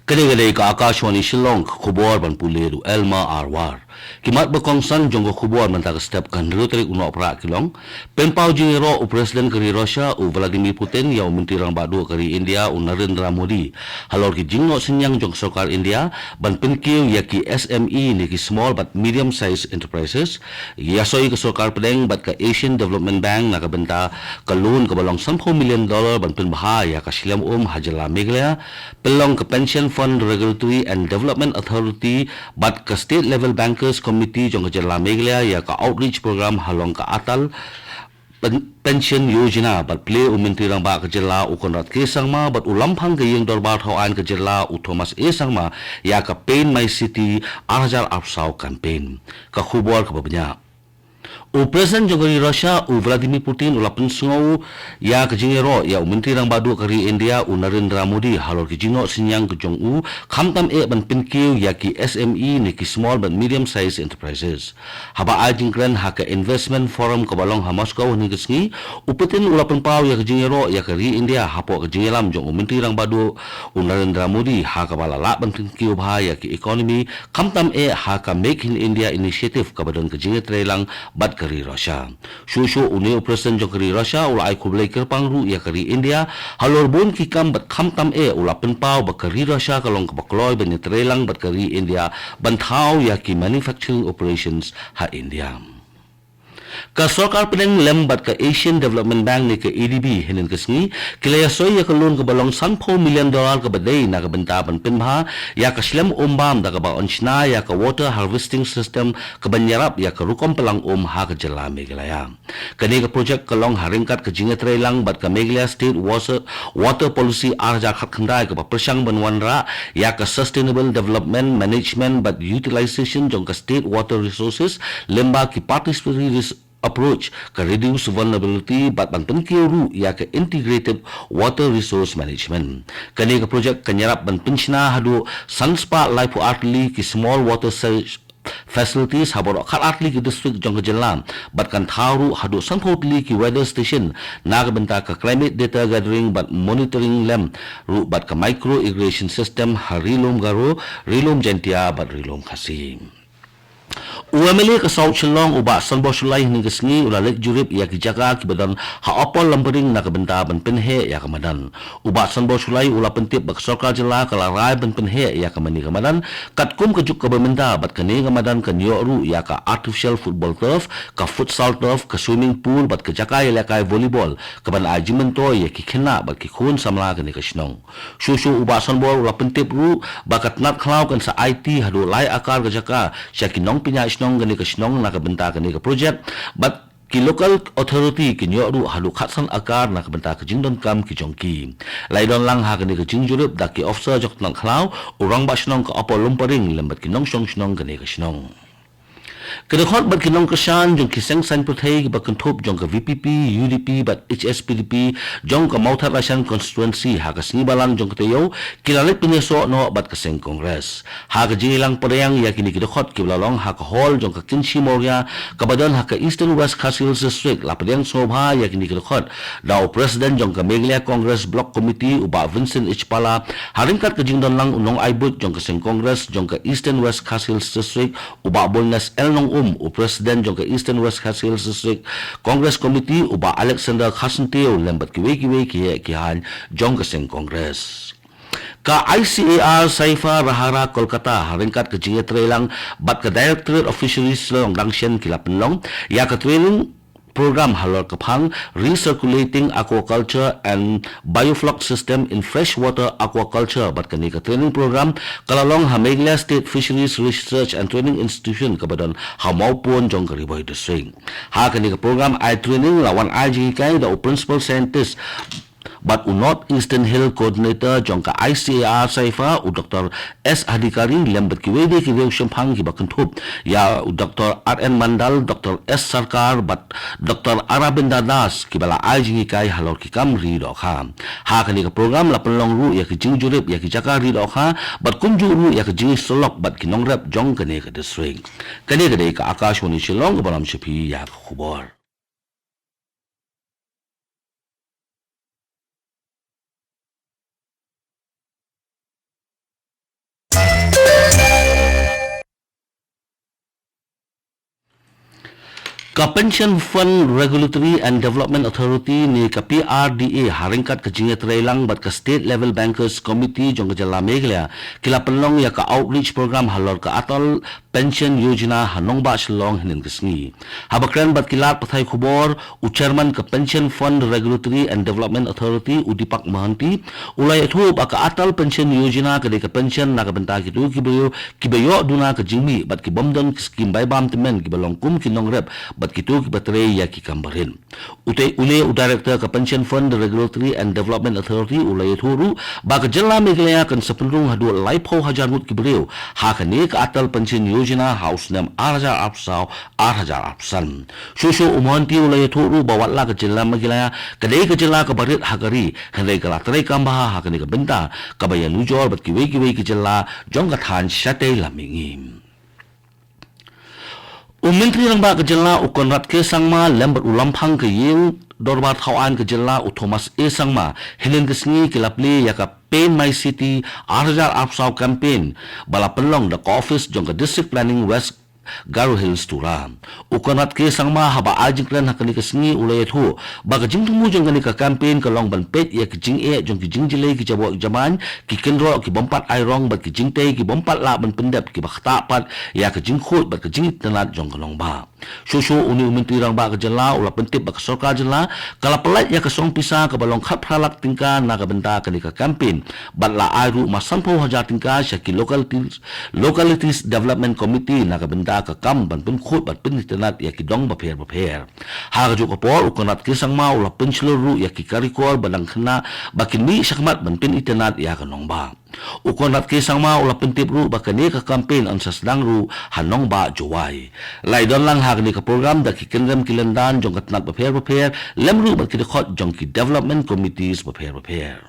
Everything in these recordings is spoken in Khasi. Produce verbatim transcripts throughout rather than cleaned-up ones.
Kane ka dei ka Akashvani Shillong, ka khubor ban pule da u Elma Arwar. Ki mat ba kongsan jong ka khubor mynta ka step, ka hynriew tarik u Nohprah ki long: Pynpaw jingïaroh u President ka ri Russia u Vladimir Putin ïa u Myntri Rangbah Duh ka ri India u Narendra Modi halor ki jingnoh synñiang jong ka sorkar India ban pynkiew ïa ki S M E ne ki small bad medium sized enterprises. Ïasoi ka sorkar pdeng bad ka Asian Development Bank na ka bynta ka loan kaba long sanphew million dollar ban pynbha ïa ka shlem um ha jylla Meghalaya. Pynlong ka Pension Fund Regulatory and Development Authority bad ka State Level Bankers Committee jong ka jylla Meghalaya ïa ka outreach program halor ka Atal Pen-, Pension Yojana bad plie u Myntri Rangbah ka jylla u Conrad K Sangma bad u Lamphang ka Ïing Dorbar Thaw Aiñ ka jylla u Thomas A Sangma ïa ka Paint My City ar hajar arphew saw campaign. Ka khubor kaba bniah. U President jong ka ri Russia u Vladimir Putin u la pynsngew ïa ka jingïaroh ïa u Myntri Rangbah Duh ka ri India u Narendra Modi halor ki jingnoh synñiang ka jong u, khamtam eh ban pynkiew ïa ki S M E ne ki small bad medium sized enterprises. Haba ai jingkren ha ka Investment Forum kaba long ha Moscow hynne ka sngi, u Putin u la pynpaw ïa ka jingïaroh ïa ka ri India hapoh ka jingïalam jong u Myntri Rangbah Duh u Narendra Modi, ha kaba la lah ban pynkiew bha ïa ki economy, khamtam eh ha ka Make in India Initiative kaba don ka jingïatreilang bad ka ri Russia. Shuh shuh une u President jong ka ri Russia u la ai khublei kyrpang ruh ïa ka ri India halor bun ki kam bad khamtam eh u la pynpaw ba ka ri Russia ka long kaba kloi ban ïatreilang bad ka ri India ban thaw ïa ki manufacturing operations ha India. Ka sorkar pdeng lem bad ka Asian Development Bank ne ka A D B hynne ka sngi ki la ïasoi ïa ka loan kaba long sanphew million dollar kaba dei na ka bynta ban pynbha ïa ka shlem um bam da kaba yn shna ïa ka water harvesting system kaban ïarap ïa ka rukom pynlang um ha ka jylla Meghalaya. Kane ka projek ka long ha ryngkat ka jingïatreilang bad ka Meghalaya State Water, Water Policy ar hajar khatkhyndai kaba pyrshang ban wanrah ïa ka sustainable development, management bad utilization jong ka state water resources lyngba ki participatory res-, approach, ka reduce vulnerability bad ban pynkiew ruh ïa ka integrated water resource management. Kane ka projek kan ïarap ban pynshna haduh san spah laiphew ar tylli ki small water se-, facilities ha baroh khat ar tylli ki district jong ka jylla bad kan thaw ruh haduh sanphew tylli ki weather station na ka bynta ka climate data gathering bad monitoring lem ruh bad ka micro irrigation system ha Ri Lum Garo, Ri Lum Jaintia bad Ri Lum Khasi. U M L A ka South Shillong u Bah Sanbor Shullai hynne ka sngi u la leit jurip ïa ki jaka kiba don ha Upper Lumpering na ka bynta ban pynheh ïa ka madan. U Bah Sanbor Shullai u la pyntip ba ka sorkar jylla ka la rai ban pynheh ïa kane ka madan katkum ka juk kaba mynta bad kane ka madan kan ïoh ruh ïa ka artificial football turf, ka futsal turf, ka swimming pool bad ka jaka ïalehkai volleyball kaban ai jingmyntoi ïa ki khynnah bad ki khun samla kane ka shnong. Shuh shuh u Bah Sanbor u la pyntip ruh ba ka tnat khlaw kan sa aiti haduh lai akar ka jaka sha ki nongpynïaid shnong kane ka shnong na ka bynta kane ka projek bad ki local authority kin ïoh ruh haduh khatsan akar na ka bynta ka jingdonkam ki jong ki. La ïadon lang ha kane ka jingjurip da ki officer jong ka tnat khlaw, u rangbah shnong ka Upper Lumpering lem bad ki nongshong shnong kane ka shnong. Ki dkhot bad ki nongkyrshan jong ki seng saiñ pyrthei kiba kynthup jong ka V P P, U D P bad H S P D P jong ka Mawthadraishan constituency ha ka sngi Balang jong ka taïew ki la leit pynïasoh noh bad ka seng Congress. Ha ka jingïalang pdiang ïa kine ki dkhot kiba la long ha ka hall jong ka Kynshi Mawria kaba don ha ka Eastern West Khasi Hills District, la pdiang sngewbha ïa kine ki dkhot da u President jong ka Meghalaya Congress Block Committee u Bah Vincent H Pala, ha ryngkat ka jingdon lang u nongai buit jong ka seng Congress jong ka Eastern West Khasi Hills District u Bah Boldness L Nongum, u President jong ka Eastern West Khasi Hills District Congress Committee u Bah Alexander Kharsyntiew lem bad kiwei kiwei ki heh ki haiñ jong ka seng Congress. Ka I C A R Saifar Rahara Kolkata ha ryngkat ka jingïatreilang bad ka Directorate of Fisheries Shillong dang shen ki la pynlong ïa ka training program halor ka phang Recirculating Aquaculture and Biofloc System in Freshwater Aquaculture bad kane ka training program ka la long ha Meghalaya State Fisheries Research and Training Institution kaba don ha Mawpun jong ka Ri Bhoi District. Ha kane ka program ai training la wan ai jinghikai da u Principal Scientist bad u North Eastern Hill Coordinator jong ka I C A R Saifar, u Doctor S Adhikari, lem bad kiwei de ki riew shemphang kiba kynthup ïa u Doctor R N Mandal, Doctor S Sarkar bad Doctor Arabinda Das kiba la ai jinghikai halor ki kam ri dohkha. Ha kane ka program la pynlong ruh ïa ki jingjurip ïa ki jaka ri dohkha bad kumjuh ruh ïa ka jingïasyllok bad ki nongrep jong kane ka district. Kane ka dei ka Akashvani Shillong kaba lam sha phi ïa ka khubor. Ka Pension Fund Regulatory and Development Authority ne ka P R D A ha ryngkat ka jingïatreilang bad ka State Level Bankers Committee jong ka jylla Meghalaya ki la pynlong ïa ka outreach program halor ka Atal Pension Yojana ha nongbah Shillong hynnin ka sngi. Haba kren bad ki lad pathai khubor, u chairman ka Pension Fund Regulatory and Development Authority, u Deepak Mohanty, u la ïathuh ba ka Atal Pension Yojana ka dei ka pension na ka bynta kito ki briew kiba ïoh duna ka jingmih bad ki bym don ki skim bai bam tymmen kiba long kum ki nongrep bad kito kiba trei ïa ki kam barit. Ute une u director ka Pension Fund Regulatory and Development Authority u la ïathuh ruh ba ka jylla Meghalaya kan sa pynrung haduh laiphew hajar ngut ki briew ha kane ka Atal Pension Yojana ha u snem ar hajar arphew saw ar hajar arphew san. Shuh shuh u Mohanty u la ïathuh ruh ba wat la ka jylla Meghalaya ka dei ka jylla kaba rit ha ka ri, hynrei ka la trei kam bha ha kane ka bynta kaba ïanujor bad kiwei kiwei ki jylla jong ka thaiñ shatei lam mihngi. U Myntri Rangbah ka jylla u Conrad K Sangma lem bad u Lamphang ka ïing dorbar thaw aiñ ka jylla u Thomas A Sangma hynnin ka sngi ki la plie ïa ka Paint My City ar hajar arphew saw campaign ba la pynlong da ka office jong ka District Planning West Garo Hills Tura. U Conrad K Sangma haba ai jingkren ha kane ka sngi u la ïathuh ba ka jingthmu jong kane ka campaign ka long ban peit ïa ki jingeh jong ki jingjlei ki jaboh jamaiñ, ki kynroh ki bym pat ai rong bad ki jingtei ki bym pat lah ban pyndep kiba ktah pat ïa ka jingkhuid bad ka jingitynnad jong ka nongbah. Shuh shuh une u Myntri Rangbah ka jylla u la pyntip ba ka sorkar jylla ka la pyllait ïa ka song pisa kaba long khatphra lak tyngka na ka bynta kane ka campaign bad la ai ruh ma sanphew hajar tyngka sha ki localities, Localities Development Committee na ka bynta ka kam ban pynkhuid bad pynitynnad ïa ki dong bapher bapher. Ha kajuh ka por u Conrad K Sangma u la pynshlur ruh ïa ki karikor ba dang khynnah ba kin mih shakhmat ban pynitynnad ïa ka nongbah. U Conrad K Sangma u la pyntip ruh ba kane ka campaign yn sa sdang ruh ha nongbah Jowai. La ïadon lang ha kane ka program da ki kynrem ki lyndan jong ka tnat bapher bapher lem ruh bad ki dkhot jong ki development committees bapher bapher.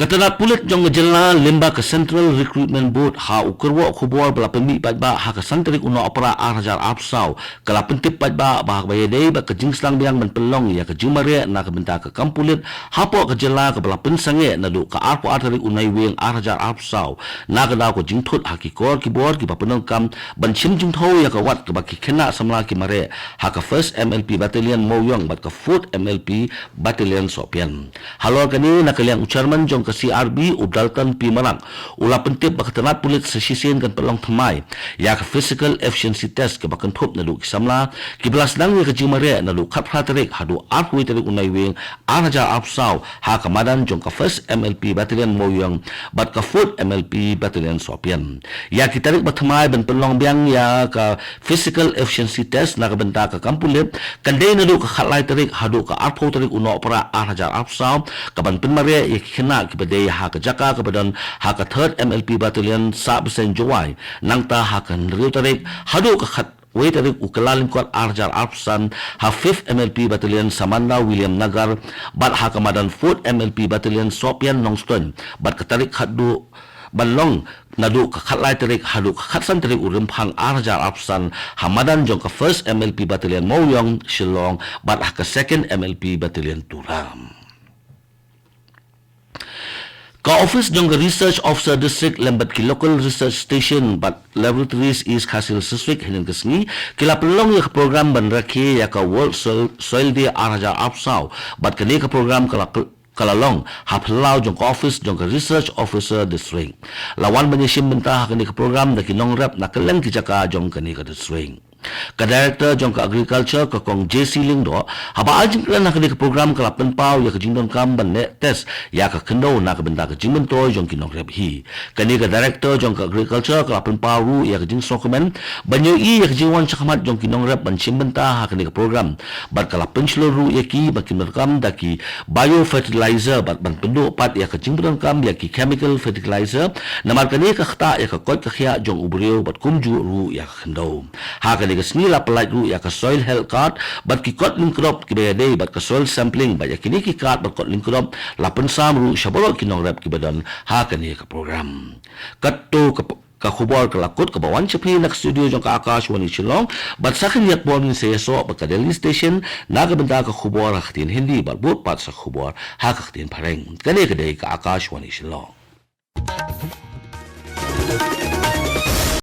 Ka tnat pulit jong ka jylla lyngba ka Central Recruitment Board ha u kyrwoh khubor ba la pynmih paidbah ha ka san tarik u Nohprah ar hajar arphew saw ka la pyntip paidbah ba ha kaba ïadei bad ka jingsdang biang ban pynlong ïa ka jingmareh na ka bynta ka kam pulit hapoh ka jylla kaba la pynsangeh naduh ka arphew ar tarik u Naiwieng ar hajar arphew saw na ka daw ka jingthut ha ki kor ki bor kiba pyndonkam ban shim jingthew ïa ka wat kaba ki khynnah samla ki mareh ha ka First M L P Battalion Mawïong bad ka Fourth M L P Battalion Sohpian. Halor kane na ka liang u chairman jong ka C R B u Dalton P Marak u la pyntip ba ka tnat pulit sa shisien kan pynlong thymmai ïa ka physical efficiency test kaba kynthup naduh ki samla kiba la sdang ïa ka jingmareh naduh khatphra tarik haduh arphew tarik u Naiwieng ar hajar arphew saw ha ka madan jong ka First M L P Battalion Mawïong bad ka Fourth M L P Battalion Sohpian. Ïa ki tarik ba thymmai ban pynlong biang ïa ka physical efficiency test na ka bynta ka kam pulit kan dei naduh ka khatlai tarik haduh ka arphew tarik u Nohprah ar hajar arphew saw kaban pynmareh ïa ki khynnah kiba dei ha ka jaka kaba don ha ka Third M L P Battalion Sahbseiñ Jowai, nangta ha ka hynriew tarik haduh ka khatwei tarik u Kyllalyngkot ar hajar arphew san ha Fifth M L P Battalion Samanda William Nagar bad ha ka madan Fourth M L P Battalion Sohpian Nongstoiñ bad ka tarik khatduh ban long naduh ka khatlai tarik haduh ka khatsan tarik u Rymphang ar hajar arphew san ha madan jong ka First M L P Battalion Mawïong Shillong bad ha ka Second M L P Battalion Tura. Ka office jong ka Research Officer District lem bad ki local research station bad laboratories East Khasi Hills District hynnin ka sngi ki la pynlong ïa ka program ban rakhe ïa ka World Soil, Soil Day ar hajar arphew saw bad kane ka program ka la pl- ka la long ha phyllaw jong ka office jong ka Research Officer District. La wan ban ïashim bynta ha kane ka program da ki nongrep na kylleng ki jaka jong kane ka district. Ka Director jong ka Agriculture ka Kong J C Lyngdoh haba ai jingkren ha kane ka program ka la pynpaw ïa ka jingdonkam ban leh test ïa ka khyndew na ka bynta ka jingmyntoi jong ki nongrep hi. Kane ka Director jong ka Agriculture ka la pynpaw ruh ïa ka jingsngewkmen ban ïohi ïa ka jingwan shakhmat jong ki nongrep ban shim bynta ha kane ka program bad ka la pynshlur ruh ïa ki ba kin donkam da ki biofertilizer bad ban pynduh pat ïa ka jingpyndonkam ïa ki chemical fertilizer, namar kane ka ktah ïa ka koit ka khiah jong u briew bad kumjuh ruh ïa ka khyndew. Ha kane ka sngi la pyllait ruh ïa ka soil health card bad ki kot lyngkdop kiba ïadei bad ka soil sampling bad ïa kine ki card bad kot lyngkdop la pynsam ruh sha baroh ki nongrep kiba don ha kane ka program. Katto ka p- Ka khubor ka la kut kaba wan sha phi na ka studio jong ka Akashvani Shillong, bad sa khyndiat por ngin sa ïasoh bad ka Delhi Station na ka bynta ka khubor ha ka ktien Hindi bad bud pat sa khubor ha ka ktien Phareng. Kane ka dei ka Akashvani Shillong.